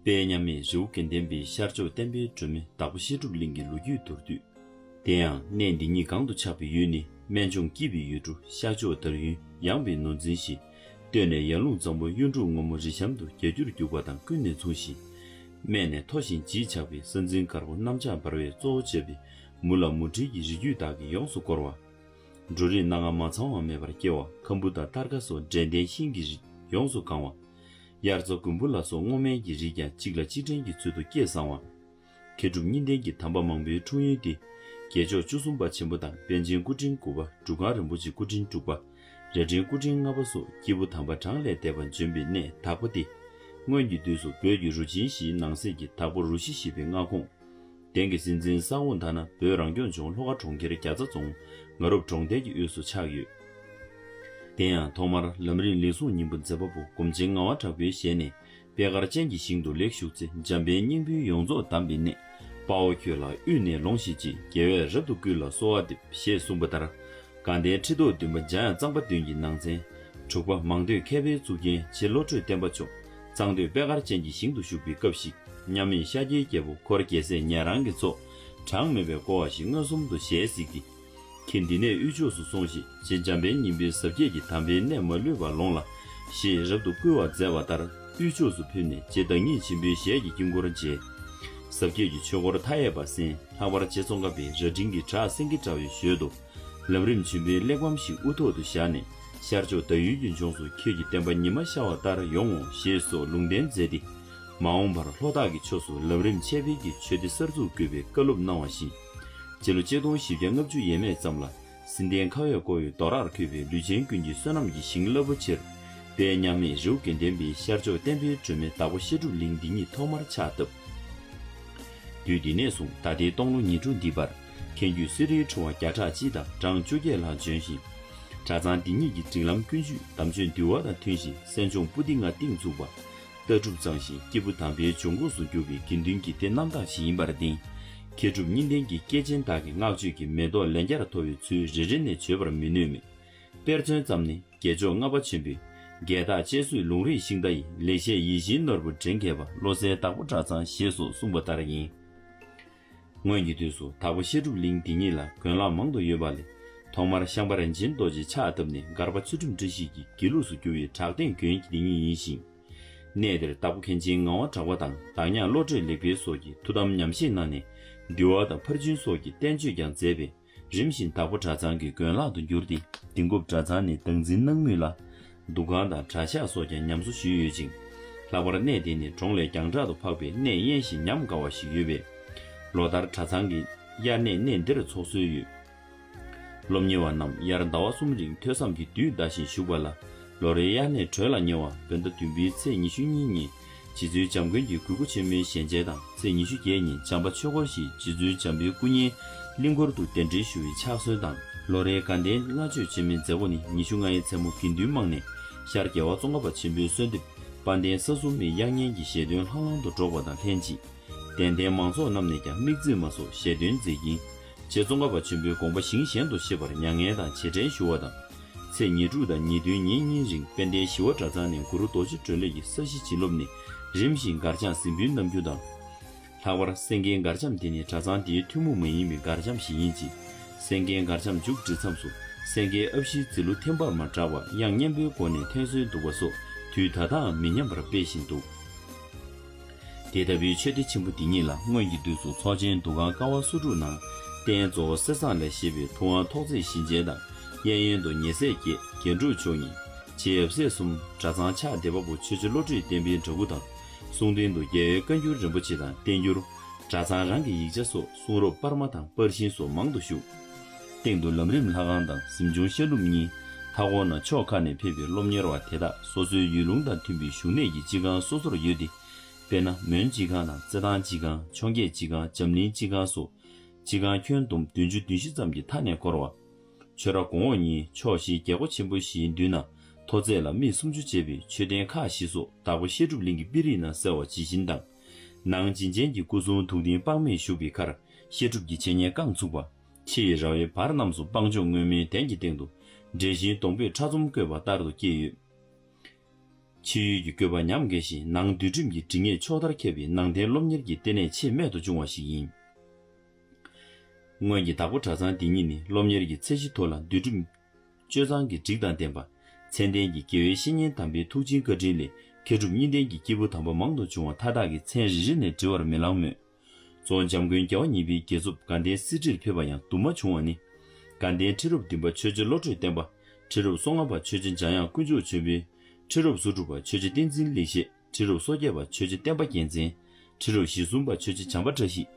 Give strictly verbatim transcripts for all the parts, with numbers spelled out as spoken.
དཔལ་མཉམ་མེད་རི་བོ་དགེ་ལྡན་པའི་ཤར་ཕྱོགས་བསྟན་པའི་སྒྲོན་མེ་བདག་པོ་བཤད་སྒྲུབ་གླིང་གི་ལོ་རྒྱུས་མདོར་བསྡུས། དེ་ཡང་གནས་འདི་ཉིད་གང་དུ་ཆགས་པའི་ཡུལ་ནི་སྨན་ལྗོངས་སྐྱིད་པའི་ཡུལ་གྲུ་ཤར་ཕྱོགས་དར་ཡུལ་ཡངས་པའི་ནོར་འཛིན་ཞིང་། སྟོད་ནས་ཡར་ཀླུང་གཙང་པོ་གཡུ་འབྲུག་སྔོན་མོ་རི་གཤམ་དུ་རྒྱ་རྒྱུར་རྒྱུག་པ་དང་ཀུན་ནས་མཚུངས་ཤིང་། སྨད་ནས་མཐོ་ཞིང་བརྗིད་ཆགས་པའི་ས་འཛིན་དཀར་པོ་གནམ་ལྕགས་འབར་བས་གཙོ་བོ་བྱས་པའི་མུ་ལ་མུ་འབྲེལ་གྱི་རི་རྒྱུད་དག་གིས་ཡོངས་སུ་བསྐོར་བ། འབྲུ་རིགས་སྣ་ལྔ་མ་ཚང་བ་མེད་པར་སྐྱེ་བ། ཁམ་བུ་དང་སྟར་ཁ་སོགས་འབྲས་ལྡན་ཤིང་གི་རིགས་ཡོངས་སུ་གང་བ། དབྱར་རྩྭ་དགུན་འབུ་ལ་སོགས་སྔོ་སྨན་གྱི་རིགས་ཀྱང་གཅིག་ལ་གཅིག་འབྲེལ་གྱི་ཚུལ་དུ་སྐྱེས་བཟང་བ། མཁས་གྲུབ་གཉིས་ལྡན་གྱི་དམ་པ་མང་པོའི་འཁྲུངས་ཡུལ་ཏེ། རྒྱལ་མཆོག་བཅུ་གསུམ་པ་ཆེན་པོ་དང་པཎ་ཆེན་སྐུ་ཕྲེང་དགུ་པ། སྒྲུབ་ཁང་རིན་པོ་ཆེ་སྐུ་ཕྲེང་དྲུག་པ། རྭ་སྒྲེང་སྐུ་ཕྲེང་ལྔ་པ་སོགས་སྐྱེས་བུ་དམ་པ་གྲངས་ལས་འདས་པ་འབྱོན་པའི་གནས་བདག་པོ་སྟེ། སྔོན་གྱི་དུས་སུ་བོད་ཀྱི་རུ་ཆེན་བཞིའི་ནང་གསེས་ཀྱི་བདག་པོ་རུ་བཞི་ཞེས་པའི་མངའ་ཁོངས། དེང་གི་སྲིད་འཛིན་ས་ཧོང་ཐ་ན་བོད་རང་སྐྱོང་ལྗོངས་ལྷོ་ཁ་གྲོང་ཁྱེར་རྒྱ་ཚ་རྫོང་ང་རོབ་གྲོང་རྡལ་གྱི་དབུས་སུ་ཆགས་ཡོད། དེ་ཡང་ཐོག་མར་ལམ་རིམ་ལེགས་གསུངས་སྙིང་པོ་མཛད་པ་པོ་སྒོམ་ཆེན་ངག་དབང་གྲགས་པའི་ཞལ་ནས། པད་དཀར་ཅན་གྱི་ཞིང་དུ་ལེགས་ཞུགས་ཚེ། འཇམ་དཔལ་སྙིང་པོའི་ཡོངས་རྫོགས་གདམས་པའི་གནས། དཔའ་བོ་ཁྱོད་ལ་དབུས་ནས་ལོངས་ཤིག་ཅེས། རྒྱལ་བས་རབ་ཏུ་བསྐུལ་ལ་གསོལ་བ་འདེབས། ཞེས་གསུངས་པ་ལྟར། དགའ་ལྡན་ཁྲི་ཐོག་བདུན་པ་འཇམ་དབྱངས་གཙང་པ་བདུན་གྱི་ནང་ཚན། དྲུག་པ་མང་ཐོས་མཁས་པའི་གཙུག་རྒྱན་ཆེ་བློ་གྲོས་བརྟན་པ་མཆོག། གཙང་སྟོད་པད་དཀར་ཅན་གྱི་ཞིང་དུ་བཞུགས་པའི་སྐབས་ཤིག། མཉམ་མེད་ཤཱཀྱའི་རྒྱལ་པོ་འཁོར་རྒྱལ་སྲས་ཉན་རང་གི་ཚོགས། གྲངས་མེད་པས་བསྐོར་བ་ཞིག་མངོན་སུམ་དུ་ཞལ་གཟིགས་ཏེ། ཁྱེད་འདི་ནས་དབུས་ཕྱོགས་སུ་སོང་ཞིག། རྗེ་འཇམ་དཔལ་སྙིང་པོའི་ཟབ་རྒྱས་ཀྱི་དམ་པའི་གནས་མ་ལུས་པ་ལོངས་ལ། ཞེས་རབ་ཏུ་བསྐུལ་བ་མཛད་པ་ལྟར་དབུས་ཕྱོགས་སུ་ཕེབས་ནས་རྗེ་བདག་ཉིད་ཆེན་པོའི་ཞལ་གྱི་དཀྱིལ་འཁོར་མཇལ། ཟབ་རྒྱས་ཀྱི་ཆོས་འཁོར་མཐའ་ཡས་པ་གསན། ལྷག་པར་རྗེ་ཙོང་ཁ་པས་རྭ་སྒྲེང་གི་བྲག་སེང་གེ་འདྲ་བའི་ཞོལ་དུ། ལམ་རིམ་བྱོན་པའི་གླེགས་བམ་ཞིག་དབུ་ཐོག་ཏུ་བཞག་ནས། ཤར་ཕྱོགས་ཟླ་ཡུལ་གྱི་ལྗོངས་སུ་ཁྱེད་ཀྱི་བསྟན་པ་ཉི་མ་ཤར་བ་ལྟར་ཡོང་ངོ་ཞེས་སོགས་ལུང་བསྟན་མཛད་དེ། མ་འོངས་པར་ལྷོ་བྲག་གི་ཕྱོགས་སུ་ལམ་རིམ་འཆད་སྤེལ་གྱི་ཆོས་སྡེ་གསར་འཛུགས་དགོས་པའི་བཀའ་སློབ་གནང་བ་བཞིན། སྤྱི་ལོ་ཆིག་སྟོང་བཞི་བརྒྱ་ལྔ་བཅུ་ཡས་མས་ཙམ་ལ། སྲིད་ལྡན་ཁ་བས་བསྐོར་བའི་རྡོ་རར་འཁོད་པའི་ལུས་ཅན་ཀུན་གྱི་བསོད་ནམས་ཀྱི་ཞིང་རླབས་པོ་ཆེར། དཔལ་མཉམ་མེད་རི་བོ་དགེ་ལྡན་པའི་ཤར་ཕྱོགས་བསྟན་པའི་སྒྲོན་མེ་བདག་པོ་བཤད་སྒྲུབ་གླིང་འདི་ཉིད་ཐོག་མར་ཕྱག་བཏབ། དུས་འདི་ནས་བཟུང་ད་ལྟའི་སྟོང་ལོ་ཉི་དྲུག་འདི་བར། མཁན་བརྒྱུད་སེ་རའི་འཁྲུངས་པ་བརྒྱ་ཕྲག་གཅིག་དང་གྲངས་བཅོ་བརྒྱད་ལྷག་བྱོན་ཞིང་། གྲྭ་ཚང་འདི་ཉིད་ཀྱི་སྒྲིག་ལམ་ཀུན་སྤྱོད་དམ་ཆོས་འདུལ་བ་དང་མཐུན་ཞིང་། གསན་སྦྱོང་པོ་ཏི་ལྔ་གཏིང་ཚུགས་པ། ལྟ་གྲུབ་གཙང་ཞིང་སྐྱེས་བུ་དམ་པའི་འབྱུང་ཁུངས་སུ་གྱུར་པའི་དགེ་འདུན་གྱི་སྡེ་རྣམ་དག་ཞིག་ཡིན་པར་བརྟེན། མཁས་གྲུབ་གཉིས་ལྡན་གྱི་སྐྱེས་ཆེན་དག་གི་བསྔགས་བརྗོད་ཀྱི་མེ་ཏོག་ལན་བརྒྱར་གཏོར་བའི་ཚུལ་རེ་རེ་ནས་བརྗོད་པར་མི་ནུས་མོད། དཔེར་མཚོན་ཙམ་ནི། རྒྱལ་མཆོག་ལྔ་པ་ཆེན་པོས། རྒྱལ་བདག་ཅེ་སུའི་ལུང་རིགས་ཤིང་རྟ་ཡི། ལེགས་བཤད་ཡིད་བཞིན་ནོར་བུ་འདྲེན་མཁས་པ། བློ་གསལ་དྭགས་པོ་གྲྭ་ཚང་ཞེས་སོགས་གསུངས་པ་ལྟར་ཡིན། སྔོན་གྱི་དུས་སུ་དྭགས་པོ་བཤད་སྒྲུབ་གླིང་འདི་ཉིད་ལ་དགོན་ལག་མང་དུ་ཡོད་པ་ལས། ཐོག་མར་ཤངས་པ་རིན་ཆེན་རྡོ་རྗེས་ཕྱག་བཏབ་ནས་མགར་པ་ཚུལ་ཁྲིམས་བཀྲ་ཤིས་ཀྱི་དགེ་ལུགས་སུ་གྱུར་བའི་བྲག་སྟེང་དགོན་འདི་ཉིད་ཡིན་ཞིང་། གནས་འདིར་དྭགས་པོ་མཁན་ཆེན་ངག་དབང་གྲགས་པ་དང་བདག་ཉག་བློ་གྲོས་ལེགས་འཕེལ་སོགས་ཀྱིས་ཐུགས་དམ་ཉམས་བཞེས་གནང་ནས། འདུལ་བ་དང་ཕར་ཕྱིན་སོགས་ཀྱི་བསྟན་བཅོས་ཀྱང་མཛད་པས། རིམ་བཞིན་དྭགས་པོ་གྲྭ་ཚང་གི་དགོན་ལག་ཏུ་གྱུར་ཏེ། དིང་རྐུབ་གྲྭ་ཚང་ནས་བདག་འཛིན་གནང་མུས་ལ། འདུ་ཁང་དང་གྲྭ་ཤག་སོགས་ཀྱང་ཉམས་གསོ་ཞུས་ཡོད་ཅིང་། ལྷག་པར་གནས་དེ་ནི་གྲོང་ལས་རྒྱང་གྲགས་སུ་འཕགས་པའི་གནས་དབེན་ཞིང་ཉམས་དགའ་བ་ཞིག་ཡོད་པས། ལོ་ལྟར་གྲྭ་ཚང་གི་དབྱར་གནས་གནས་འདིར་ཚོགས་སྲོལ་ཡོད། སློབ་གཉེར་བ་རྣམས་དབྱར་ཟླ་བ་གསུམ་རིང་ཐོས་བསམ་གྱི་དུས་འདའ་ཞིང་བཞུགས་པ་ལ། ལོ་རེའི་དབྱར་གནས་གྲོལ་ལ་ཉེ་བ་བོད་ཟླ་བདུན་པའི་ཚེས་ཉི་ཤུ་གཉིས་ཉིན། རྗེ་བཙུན་འཇམ་མགོན་གྱི་གུས་སྐུ་ཆེན་མོའི་ཞལ་མཇལ་དང་། ཚེས་ཉི་ཤུ་བརྒྱད་ཉིན་བྱམས་པ་ཆོས་འཁོར་ཞེས་རྗེ་བཙུན་འཇམ་པའི་སྐུ་བརྙན་གླིང་སྐོར་དུ་གདན་འདྲེན་ཞུ་བའི་ཕྱག་སྲོལ་དང་། ལོ་རེའི་དགའ་ལྡན་ལྔ་མཆོད་ཆེན་མོའི་མཛད་སྒོ་ནི་ཉི་ཤུ་ལྔ་ཡི་མཚན་མོ་དགེ་འདུན་དམངས་ནས་ཤར་རྒྱལ་བ་ཙོང་ཁ་པ་ཆེན་པོའི་གསོལ་འདེབས་དཔལ་ལྡན་ས་གསུམ་མའི་དབྱངས་སྙན་གྱི་ཞལ་འདོན་ལྷང་ལྷང་དུ་སྒྲོག་པ་དང་ལྷན་ཅིག་དད་ལྡན་མང་ཚོགས་རྣམས་ནས་ཀྱང་དམིགས་བརྩེ་མ་སོགས་ཞལ་འདོན་མཛད་ཀྱིན། རྗེ་ཙོང་ཁ་པ་ཆེན་པོའི་དགོངས་པ་ཞིང་གཞན་དུ་གཤེགས་པར་མྱ་ངན་དང་རྗེས་དྲན་ཞུ་བ་དང་། ཚེས་ཉེར་དྲུག་དང་ཉེར་བདུན་ཉིན་གཉིས་རིང་དཔལ་ལྡན་ཞི་བ་གྲྭ་ཚང་ནས་གུ་རུ་རྡོ་རྗེ་སྒྲོན་གླེང་གི་ས་གཞི་བྱིན་རློབས་ནས་རིམ་བཞིན་མགར་བྱང་གཟིགས་འབུལ་གནང་རྒྱུ་དང་། ལྷག་པར་སེང་གེའི་མགར་བྱམས་དེ་ནི་གྲྭ་ཚང་དེའི་ཐུན་མོང་མ་ཡིན་པའི་མགར་བྱམས་ཤིག་ཡིན་གྱི། སེང་གེའི་མགར་བྱམས་མཇུག་བསྒྲིལ་མཚམས་སུ་སེང་གེའི་ཨ་ཕྱིའི་རྫི་གླུ་ཐིམ་པར་མ་འདྲ་བ་དབྱངས་སྙན་པོའི་སྒོ་ནས་འཐེན་སྲོལ་འདུག་པ་སོགས་དུས་ད་ལྟའང་མི་ཉམས་པར་སྤེལ་བཞིན་འདུག་དེ་ལྟ་བུའི་ཆོས་སྡེ་ཆེན་པོ་འདི་ཉིད་ལ་སྔོན་གྱི་དུས་སུ་ཚོགས་ཆེན་འདུ་ཁང་ཀ་བ་སོ་དྲུག་ནང་རྟེན་གཙོ་བོ་གསེར་ཟངས་ལས་བཞེངས་པའི་ཐུབ་དབང་ཐོག་བརྩེགས་ཞིང་ཆེན་དང་། གཡས་གཡོན་དུ་ཉེ་སྲས་བརྒྱད་རྒྱན་དྲུག་མཆོག་གཉིས། རྗེ་ཡབ་སྲས་གསུམ། གྲྭ་ཚང་ཕྱག་འདེབས་པ་པོ་ཆོས་རྗེ་བློ་གྲོས་བསྟན་པའི་འདྲ་སྐུ་དང་། གསུང་རྟེན་དུ་རྒྱལ་བའི་བཀའ་འགྱུར་རིན་པོ་ཆེ་དང་བསྟན་འགྱུར། གྲྭ་ཚང་རང་གི་ཡིག་ཆ་སོགས་གསུང་རབ་པར་མ་དང་པར་ཤིང་སོགས་མང་དུ་བཞུགས། སྟེང་དུ་ལམ་རིམ་ལྷ་ཁང་དང་གཟིམ་ཆུང་བཤད་ལུགས་གཉིས། མཐའ་འཁོར་ན་ཕྱོགས་ཁག་ནས་ཕེབས་པའི་སློབ་གཉེར་བ་དེ་དག་སོ་སོའི་ཡུལ་ལུང་དང་མཐུན་པའི་བཞུགས་གནས་ཀྱི་སྤྱི་ཁང་སོ་སོར་ཡོད་དེ། དཔེར་ན་མོན་སྤྱི་ཁང་དང་རྩེད་ཐང་སྤྱི་ཁང་། འཕྱོངས་རྒྱས་སྤྱི་ཁང་། འཇམ་གླིང་སྤྱི་ཁང་སོགས་སྤྱི་ཁང་ཁྱོན་བསྡོམས་བདུན་ཅུ་དོན་བཞི་ཙམ་གྱི་མཐའ་ནས་བསྐོར་བ། ཆོས་ར་གོང་འོག་གཉིས་ཕྱོགས་བཞིའི་རྒྱལ་སྒོ་ཆེན་པོ་བཞིའི་མདུན་ན་མཐོ་ཚད་ལ་སྨི་སུམ་ཅུ་བྱས་པའི་མཆོད་རྟེན་ཁག་བཞི་སོགས་དྭགས་པོ་བཤད་སྒྲུབ་གླིང་གི་དཔེ་རིས་ནང་གསལ་བ་ཇི་བཞིན་དང་། ནང་བྱིན་ཅན་གྱི་སྐུ་གསུང་ཐུགས་རྟེན་དཔག་མེད་བཞུགས་པའི་ཁར་བཤད་སྒྲུབ་ཀྱི་འཆད་ཉན་རྐང་ཚུགས་པ། ཕྱི་ཡི་ར་བའི་བར་རྣམས་སུ་སྤང་ལྗོངས་སྔོན་མོའི་གདན་གྱི་སྟེང་དུ་འབྲས་ཞིང་སྡོང་པོས་ཕྲ་ཚོམ་བཀོད་པ་ལྟར་དུ་བསྐྱེད་ཡོད། ཕྱི་ཡུལ་གྱི་བཀོད་པ་ཉམས་དགའ་ཞིང་ནང་འདུལ་ཁྲིམས་ཀྱི་སྒྲིག་གནས་ཕྱོགས་མཐར་ཁྱབ་པའི་ནང་བསྟན་སློབ་གཉེར་གྱི་ལྟེ་གནས་ཆེས་རྨད་དུ་བྱུང་བ་ཞིག་ཡིན། སྔོན་གྱི་དྭགས་པོ་གྲྭ་ཚང་འདི་ཉིད་ནི་སློབ་གཉེར་གྱི་ཚད་གཞི་མཐོ་ལ་འདུལ་ཁྲིམས་སྤྱོད་གཙང་གི་སྒྲིག་དང་ལྡན་པ། མཚན་ལྡན་གྱི་དགེ་བའི་བཤེས་གཉེན་དམ་པའི་ཐུགས་རྗེའི་བཀའ་དྲིན་ལས་མཁས་གྲུབ་གཉིས་ལྡན་གྱི་སྐྱེས་བུ་དམ་པ་མང་དུ་བྱུང་བ་མཐའ་དག་གི་མཚན་རེ་རེ་ནས་བྲི་བར་མི་ལང་མོད། གཙོ་བོ་འཇམ་མགོན་རྒྱལ་བ་གཉིས་པའི་རྒྱལ་ཚབ་དགའ་ལྡན་གསེར་ཁྲིར་ཕེབས་པ་ཡང་དུ་མ་བྱུང་བ་ནི། དགའ་ལྡན་ཁྲི་རབས་བདུན་པ་ཆོས་རྗེ་བློ་གྲོས་བསྟན་པ། ཁྲི་རབས་སོ་ལྔ་པ་ཆོས་རྗེ་འཇམ་དབྱངས་དཀོན་མཆོག་ཆོས་འཕེལ། ཁྲི་རབས་སོ་དྲུག་པ་ཆོས་རྗེ་བསྟན་འཛིན་ལེགས་བཤད། ཁྲི་རབས་སོ་བརྒྱད་པ་ཆོས་རྗེ་བསྟན་པ་རྒྱལ་མཚན། ཁྲི་རབས་ཞེ་གསུམ་པ་ཆོས་རྗེ་བྱམས་པ་བཀྲ་ཤིས།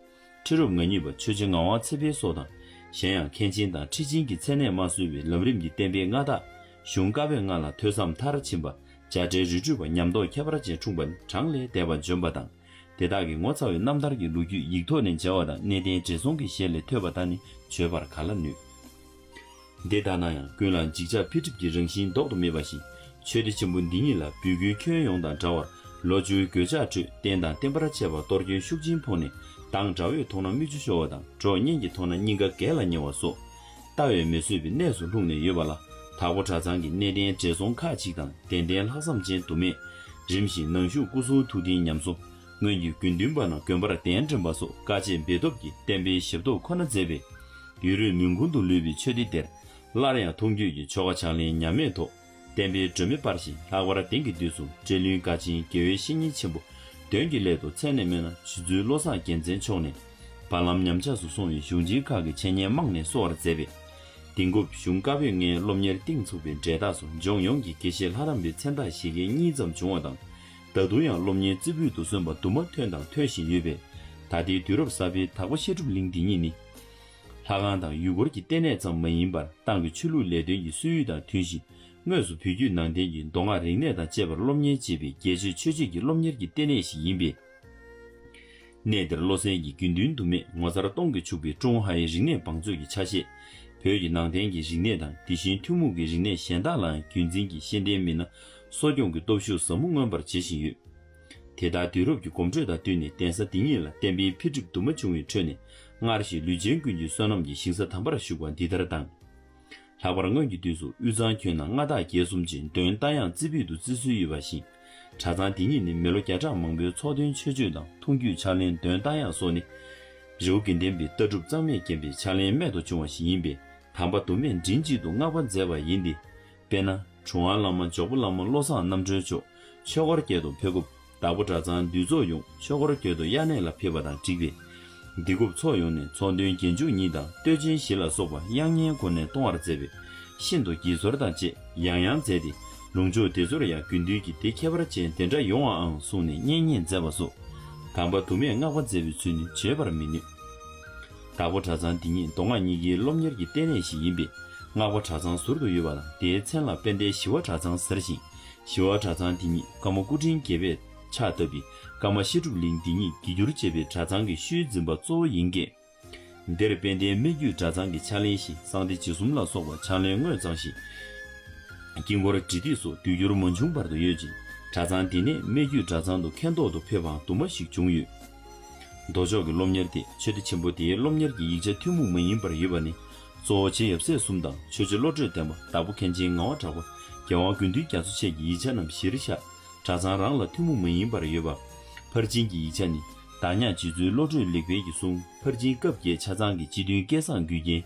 ཁྲི་རབས་ང་གཉིས་པ་ཆོས་རྗེ་ངག་དབང་ཚེ་འཕེལ་སོགས་དང་། གཞན་ཡང་མཁན་ཆེན་དང་ཁྲི་ཆེན་གྱི་མཚན་གནས་མ་གསོལ་བའི་ལམ་རིམ་གྱི་བསྟན་པའི་མངའ་བདག་གཞུང་བཀའ་པོད་ལྔ་ལ་ཐོས་བསམ་མཐར་ཕྱིན་པ། བྱ་བྲལ་རི་ཁྲོད་པ་ཉམས་རྟོགས་ཁྱད་པར་ཅན་འཁྲུངས་པ་ནི་གྲངས་ལས་འདས་པ་འཇོམས་པ་དང་། དེ་དག་གི་ངོ་མཚར་བའི་རྣམ་ཐར་གྱི་ལོ་རྒྱུས་ཡིག་ཐོག་ནས་མཇལ་བ་དང་གནས་བརྟན་བགྲེས་སོང་གི་ཞལ་ལས་ཐོས་པ་དག་ནི་བརྗོད་པར་ག་ལ་ནུས། འདི་ལྟར་ན་ཡང་ཀུན་ལ་འཇིགས་ཆགས་འཕེལ་འགྲིབ་ཀྱི་རང་བཞིན་ལྡོག་ཏུ་མེད་པ་བཞིན་ཆོས་སྡེ་ཆེན་པོ་འདི་ཉིད་ལ་འབོད་སྐུལ་ཁྱོན་ཡོངས་དང་འདྲ་བར་ལོ་བཅུའི་གོད་ཆག་ཁྲོད་རྟེན་དང་བརྟེན་པར་བཅས་པ་གཏོར་སྐྱོན་ཤུགས་ཆེན་ཕོག་ནས་མདངས་དགྲ་བོས་མཐོང་ན་མིག་ཆུ་ཤོར་བ་དང་གྲོགས་གཉེན་གྱིས་མཐོང་ན་སྙིང་ག་གས་ལ་ཉེ་བ་སོགས་ལྟ་བས་མི་བཟོད་པའི་གནས་སུ་ལྷུང་ནས་ཡོད་པ་ལ། དྭགས་པོ་གྲྭ་ཚང་གི་གནས་བརྟན་བགྲེས་སོང་ཁག་ཅིག་དང་ཏན་ཏན་ལྷག་བསམ་ཅན་དུ་མས་རིམ་བཞིན་ནང་བཞུགས་སྐུ་གསུང་ཐུགས་རྟེན་ཉམས་གསོ། སྔོན་གྱི་དགེ་འདུན་པ་རྣམས་དགོན་པར་གདན་འདྲེན་པ་སོགས་དཀའ་སྤྱད་འབད་ཐོབ་ཀྱིས་བསྟན་པའི་ཞབས་ཏོག་ཁོ་ན་མཛད་པས། ཡུན་རིང་མུན་ཁུང་དུ་ལུས་པའི་ཆོས་སྡེ་འདིར། སླར་ཡང་མཐོང་རྒྱུད་ཀྱི་ཆོ་ག་ཕྱག་ལེན་ཉམས་མེད་ཐོག་བསྟན་པའི་སྒྲོན་མེ་སྤར་ཞིང་ལྷག་པར་དེང་གི་དུས་སུ་སྤྲེལ་གླིང་དགའ་ཆེན་དགེ་བའི་བཤེས་གཉེན་ཆེན་པོ་དོན་གྱི་སླད་དུ་མཚན་ནས་སྨོས་ན་རྗེ་བཙུན་བློ་བཟང་རྒྱལ་མཚན་མཆོག་ནས་བར་ལམ་ཉམས་ཆག་སུ་སོང་བའི་གཞུང་ཆེན་ཁག་གི་འཆད་ཉན་རྨང་ནས་གསོ་བར་མཛད་པས། དེང་སྐབས་གཞུང་བཀའ་པོད་ལྔའི་སློབ་གཉེར་གཏིང་ཚུགས་པའི་འབྲས་རྟགས་སུ་ལྗོངས་ཡོངས་ཀྱི་དགེ་བཤེས་ལྷ་རམས་པའི་མཚན་རྟགས་བཞེས་མཁན་གཉིས་ཙམ་བྱུང་བ་དང་། ད་དུང་ཡང་སློབ་གཉེར་རྩེ་ཕུད་དུ་སོན་པ་དུ་མ་ཐོན་དང་ཐོན་བཞིན་ཡོད་པས། ད་ལྟའི་དུས་རབས་གསར་པའི་དྭགས་པོ་བཤད་སྒྲུབ་གླིང་འདི་ཉིད་ནི། ལྷ་ཁང་དང་ཡུལ་སྐོར་གྱི་ལྟེ་གནས་ཙམ་མ་ཡིན་པར་ཏང་གི་ཆོས་ལུགས་ལས་དོན་གྱི་སྲོལ་ཡིག་དང་མཐུན་ཞིང་དངོས་སུ་བོད་བརྒྱུད་ནང་བསྟན་གྱི་མདོ་སྔགས་རིག་གནས་དང་བཅས་པར་སློབ་གཉེར་བྱེད་པའི་རྒྱལ་ཆོས་ཆོས་བྱེད་ཀྱི་སློབ་གཉེར་གྱི་ལྟེ་གནས་ཤིག་ཡིན་པས། གནས་འདིར་བློ་གསལ་གྱི་དགེ་འདུན་དུ་མས་ངོ་མཚར་སྟོང་གིས་ཕྱུག་པའི་ཀྲུང་ཧྭའི་རིག་གནས་བང་མཛོད་ཀྱི་ཆ་ཤས། བོད་ཀྱི་ནང་བསྟན་གྱི་རིག་གནས་དང་དེ་བཞིན་ཐུན་མོང་གི་རིག་གནས་གཞན་དག་ལའང་རྒྱུན་འཛིན་གྱི་ཤེས་ལྡན་མི་སྣ་གསོ་སྐྱོང་གི་སྟོབས་ཤུགས་ཟབ་མོ་མངོན་པར་བྱེད་བཞིན་ཡོད། དེ་ལྟར་དུས་རབས་ཀྱི་གོམ་བགྲོད་དང་བསྟུན་ནས་གདན་ས་འདི་ཉིད་ལ་བསྟན་པའི་འཕེལ་འགྲིབ་དུ་མ་བྱུང་བའི་ཁྲོད་ནས་སྔར་བཞིན་ལུས་ཅན་ཀུན་གྱི་བསོད་ནམས་ཀྱི་ཞིང་ས་དམ་པར་བཞུགས་པ་འདི་ལྟར་དང་། ལྷག་པར་སྔོན་གྱི་དུས་སུ་དབུས་གཙང་ཁྱོན་ན་མངའ་བདག་རྒྱལ་གསུམ་གྱི་འདོན་རྟ་དབྱངས་རྩེ་ཕུད་དུ་བརྩི་སྲོལ་ཡོད་པ་བཞིན། གྲྭ་ཚང་འདི་ཉིད་ནི་མི་ལོ་བརྒྱ་ཕྲག་མང་པོའི་ཚོགས་འདོན་མཆོད་བརྗོད་དང་ཐུང་རྒྱུད་ཕྱག་ལེན་འདོན་རྟ་དབྱངས་སོགས་ནི། རི་བོ་དགེ་ལྡན་པའི་ལྟ་གྲུབ་གཙང་མས་བརྒྱན་པའི་ཕྱག་ལེན་རྨད་དུ་བྱུང་བ་ཞིག་ཡིན་པས་དམ་པ་དུ་མས་མགྲིན་གཅིག་ཏུ་བསྔགས་པ་མཛད་པ་ཡིན་ཏེ། དཔེར་ན། གྲུབ་དབང་བླ་མ་འཇོག་པོ་བླ་མ་བློ་བཟང་རྣམ་གྲོལ་མཆོག་ཆོས་འཁོར་བརྒྱད་དུ་ཕེབས་སྐབས། དྭགས་པོ་གྲྭ་ཚང་འདུས་ཚོགས་ཡོངས་ཆོས་འཁོར་བརྒྱད་དུ་དབྱར་གནས་ལ་ཕེབས་པ་དང་འགྲིག་པས། འདི་སྐབས་ཚོགས་ཡོངས་ནས་ཚོགས་འདོན་རྒྱན་མཆོག་གཉིས་དང་བསྟོད་ཆེན་བཞི་ལ་སོགས་པ་དབྱངས་སྙན་སྒོ་ནས་གཏོང་བར་མཛད་པས། ཤིན་ཏུ་དགྱེས་ཚོར་དང་བཅས་ཡང་ཡང་མཛད་དེ། ལུང་ཕྱོགས་དེ་ཚོར་ཡང་དགེ་འདུན་གྱི་སྡེ་ཁྱད་པར་ཅན་དེ་འདྲ་ཡོང་བའང་གསུངས་ནས་མཉེས་མཉེས་མཛད་པ་སོགས། དམ་པ་དུ་མས་བསྔགས་པ་མཛད་པའི་ཚུལ་ནི་བརྗོད་པར་མི་ནུས། དྭགས་པོ་གྲྭ་ཚང་འདི་ཉིད་མདོ་སྔགས་གཉིས་ཀའི་སློབ་གཉེར་གྱི་ལྟེ་གནས་ཤིག་ཡིན་པས། སྔགས་པ་གྲྭ་ཚང་ཟུར་དུ་ཡོད་པ་དང་དེའི་མཚན་ལ་དཔལ་ལྡན་ཞི་བ་གྲྭ་ཚང་ཟེར་ཞིང་། ཞི་བ་གྲྭ་ཚང་འདི་ཉིད་ཀརྨ་སྐུ་ཕྲེང་བརྒྱད་པས་ཕྱག་བཏབ་པའི་ཀརྨ་བཤད་སྒྲུབ་གླིང་འདི་ཉིད་དགེ་བསྒྱུར་བྱས་པའི་གྲྭ་ཚང་གི་ཤུལ་འཛིན་པ་གཙོ་བོ་ཡིན་སྐད། འདིར་དཔལ་ལྡན་སྨད་རྒྱུད་གྲྭ་ཚང་གི་ཕྱག་ལེན་བཞིན་གསང་བདེ་འཇིགས་གསུམ་ལ་སོགས་པ་ཕྱག་ལེན་དངོས་གཙང་ཞིང་། དཀྱིལ་འཁོར་འབྲི་སྟེགས་སོགས་དུས་འགྱུར་མ་བྱུང་བར་དུ་ཡོད་ཅིང་། གྲྭ་ཚང་འདི་ནས་སྨད་རྒྱུད་གྲྭ་ཚང་དུ་མཁན་ཐོག་ཏུ་ཕེབས་པའང་དུ་མ་ཞིག་བྱུང་ཡོད། མདོ་ཕྱོགས་ཀྱི་སློབ་གཉེར་ཏེ་ཆོས་སྡེ་ཆེན་པོ་དེའི་སློབ་གཉེར་གྱི་ཡིག་ཆ་ཐུན་མོང་མ་ཡིན་པར་ཡོད་པ་ནི། གཙོ་བོ་རྗེ་ཡབ་སྲས་གསུམ་དང་ཆོས་རྗེ་བློ་གྲོས་ལྡན་པ་དྭགས་པོ་མཁན་ཆེན་ངག་དབང་གྲགས་པ་རྒྱལ་དབང་དགེ་འདུན་རྒྱ་མཚོ་བཅས་ཀྱི་ཡིག་ཆ་རྣམས་གཞིར་བཞག་གྲྭ་ཚང་རང་ལ་ཐུན་མོང་མ་ཡིན་པར་ཡོད་པ། ཕར་ཕྱིན་གྱི་ཡིག་ཆ་ནི། བདག་ཉིད་རྗེ་བཙུན་བློ་གྲོས་ལེགས་དཔལ་གྱི་གསུང་ཕར་ཕྱིན་སྐབས་བརྒྱད་ཆ་ཚང་གི་སྤྱི་དོན་སྐལ་བཟང་མགུལ་རྒྱན།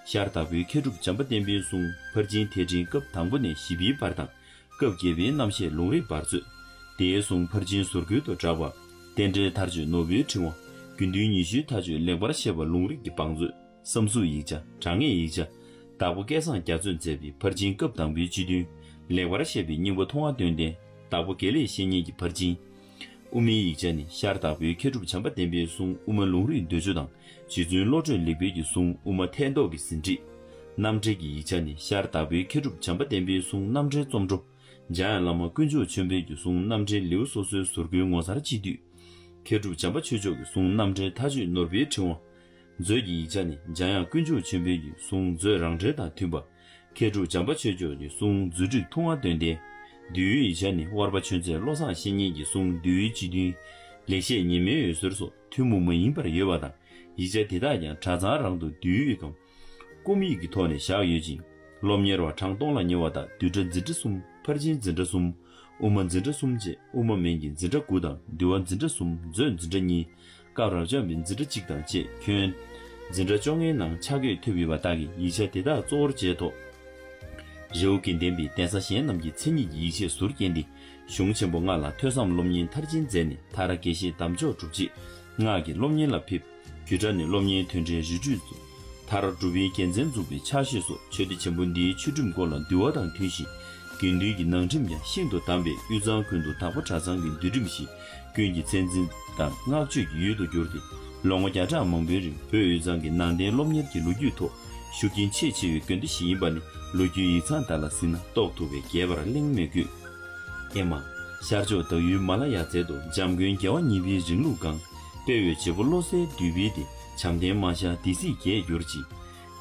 ཤར་དྭགས་པོའི་མཁས་གྲུབ་བྱམས་པ་བསྟན་པའི་གསུང་ཕར་ཕྱིན་ཐེག་ཆེན་སྐབས་དང་པོ་ནས་བཞི་པའི་བར་དང་། སྐབས་བརྒྱད་པའི་རྣམ་བཤད་ལུང་རིགས་བར་མཛོད། དེའི་གསུང་ཕར་ཕྱིན་ཟུར་བཀོད་དུ་གྲགས་པ། རྟེན་འབྲེལ་མཐར་གཅོད་ནོར་བུའི་ཕྲེང་བ། དགེ་འདུན་ཉི་ཤུའི་མཐའ་དཔྱོད་ལེགས་པར་བཤད་པ་ལུང་རིགས་ཀྱི་བང་མཛོད། བསམ་གཟུགས་ཡིག་ཆ་དྲང་ངེས་ཡིག་ཆ། དྭགས་པོ་སྐལ་བཟང་རྒྱ་མཚོས་མཛད་པའི་ཕར་ཕྱིན་སྐབས་དང་པོའི་སྤྱི་དོན། ལེགས་པར་བཤད་པའི་སྙིང་པོ་མཐོང་བ་དོན་ལྡན། དྭགས་པོ་དགེ་ལེགས་བཤེས་གཉེན་གྱི་ཕར་ཕྱིན། དབུ་མའི་ཡིག་ཆ་ནི་ཤར་དྭགས་པོའི་མཁས་གྲུབ་བྱམས་པ་བསྟན་པའི་གསུང་དབུ་མ་ལུང་རིགས་འདོད་འཇོ་དང་རྗེ་བཙུན་བློ་གྲོས་ལེགས་དཔལ་གྱི་གསུང་དབུ་མ་ཐད་གཏོགས་ཀྱི་ཟིན་བྲིས། རྣམ་འགྲེལ་གྱི་ཡིག་ཆ་ནི་ཤར་དྭགས་པོའི་མཁས་གྲུབ་བྱམས་པ་བསྟན་པའི་གསུང་རྣམ་འགྲེལ་རྩོམ་བྲོ། འཇམ་དབྱངས་བླ་མ་དཀོན་མཆོག་ཆོས་འཕེལ་གྱི་གསུང་རྣམ་འགྲེལ་ལེའུ་སོ་སོའི་ཟུར་བཀོད་ངོ་མཚར་ཅིག་བསྡུས། མཁས་གྲུབ་བྱམས་པ་ཆོས་མཆོག་གི་གསུང་རྣམ་འགྲེལ་མཐའ་དཔྱོད་ནོར་བུའི་ཕྲེང་བ། མཛོད་ཀྱི་ཡིག་ཆ་ནི་འཇམ་དབྱངས་དཀོན་མཆོག་ཆོས་འཕེལ་གྱི་གསུང་མཛོད་རང་འགྲེལ་དང་མཐུན་པ། མཁས་གྲུབ་བྱམས་པ་ཆོས་མཆོག་གི་གསུང་མཛོད་བསྒྲིགས་ཐུང་བ་དོན་ལྡན། འདུལ་བའི་ཡིག་ཆ་ནི་ཝར་པ་ཆོས་མཛད་བློ་བཟང་བཤེས་གཉེན་གྱི་གསུང་འདུལ་བའི་སྤྱི་དོན། ལེགས་བཤད་ཉི་མའི་འོད་ཟེར་སོགས་ཐུན་མོང་མ་ཡིན་པར་ཡོད་པ་དང་། ཡིག་ཆ་དེ་དག་ཀྱང་གྲྭ་ཚང་རང་དུ་འདུལ་བའི་སྒང་། རྐུབ་ཡིག་གི་ཐོག་ནས་བཞག་ཡོད་ཅིང་། སློབ་གཉེར་བ་གྲངས་སྟོང་ལ་ཉེ་བ་དང་བསྡུས་གྲྭ་འཛིན་གྲྭ་གསུམ་ཕར་ཕྱིན་འཛིན་གྲྭ་གསུམ། དབུ་མ་འཛིན་གྲྭ་གསུམ་བཅས་དབུ་མ་མན་གྱི་འཛིན་གྲྭ་དགུ་དང་འདུལ་བ་འཛིན་གྲྭ་གསུམ། མཛོད་འཛིན་གྲྭ་གཉིས། སྐབས་རབ་འབྱམས་པའི་འཛིན་གྲྭ་གཅིག་དང་བཅས་ཁྱོན་འཛིན་གྲྭ་བཅོ་ལྔའི་ནང་ཆ་བགོས་ཐེབས་ཡོད་པ་དག་གིས་ཡིག་ཆ་དེ་དག་གཙོ་བོར་བྱས་ཐོག་རི་བོ་དགེ་ལྡན་པའི་གདན་ས་གཞན་རྣམས་ཀྱི་མཚན་ཉིད་ཀྱི་ཡིག་ཆས་ཟུར་བསྐྱལ་ཏེ། གཞུང་ཆེན་པོ་ལྔ་ལ་ཐོས་བསམ་སློབ་གཉེར་མཐར་ཕྱིན་མཛད་ནས་མཐར་དགེ་བཤེས་དམ་འཇོག་གྲུབ་རྗེས། སྔགས་ཀྱི་སློབ་གཉེར་ལ་ཕེབས། རྒྱུད་གྲྭ་ནས་སློབ་གཉེར་མཐུན་འབྲེལ་རི་ཁྲོད་དུ། མཐར་འབྲུག་པའི་རྒྱལ་མཚན་འཛུགས་པའི་ཕྱག་བཞེས་སོགས་ཆོས་སྡེ་ཆེན་པོ་འདིའི་ཆོས་ཁྲིམས་སྐོར་ལ་འདུལ་བ་དང་མཐུན་ཞིང་། དགེ་འདུན་གྱི་ནང་ཁྲིམས་ཀྱང་ཤིན་ཏུ་དམ་པས་དབུས་གཙང་ཀུན་ཏུ་དྭགས་པོ་གྲྭ་ཚང་གི་འདུལ་ཁྲིམས་བཞིན་ཀུན་གྱི་མཚན་འཛིན་དང་བསྔགས་བརྗོད་ཀྱི་ཡུལ་དུ་གྱུར་ཏེ། ལོ་ངོ་བརྒྱ་ཕྲག་མང་པོའི་རིང་བོད་དབུས་གཙང་གི་ནང་བསྟན་སློབ་གཉེར་གྱི་ལོ་རྒྱུས་ཐོག་ཤུགས་རྐྱེན་ཆེས་ཆེ་བའི་དགོན་སྡེ་ཞིག་ཡིན་པ་ནི་ལོ་རྒྱུས་ཡིག་ཚང་དག་ལ་གཟིགས་ན་རྟོགས་ཐུབ་པས་རྒྱས་པར་གླེང་མི་དགོས། ཨེ་མ། ཤར་ཕྱོགས་བདག་ཡུལ་མ་ལ་ཡ་མཛད་དུ་འཇམ་མགོན་རྒྱལ་བ་གཉིས་པའི་རིང་ལུགས་གང་། དཔལ་བའི་བྱེད་པོ་བློ་གསལ་འདུས་པའི་སྡེ། བྱམས་ལྡན་མ་ཤར་སྡེ་སྲིད་བརྒྱད་གྱུར་ཅིག་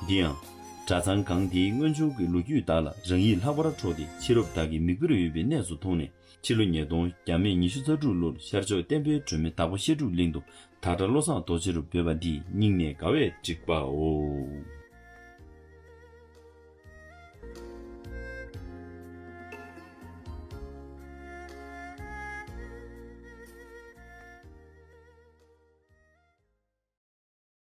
འདི་ཡང་། གྲྭ་ཚང་གང་དེའི་སྔོན་བྱུང་གི་ལོ་རྒྱུས་དག་ལ་རང་ཡིད་ལྷག་པར་འཕྲོག་སྟེ་ཕྱི་རབས་དག་གི་མིག་དཔེར་འོས་པའི་གནས་སུ་མཐོང་ནས། ཕྱི་ལོ་ཉིས་སྟོང་བརྒྱ་མེད་ཉི་ཤུ་རྩ་དྲུག་ལོར་ཤར་ཕྱོགས་བསྟན་པའི་སྒྲོན་མེ་དྭགས་པོ་བཤད་སྒྲུབ་གླིང་དུ་བདག་གྲྭ་བློ་བཟང་རྡོ་རྗེ་རུ་འབོད་པ་འདིས་སྙིང་ནས་དགའ་བས་འགྲིག་པའོ།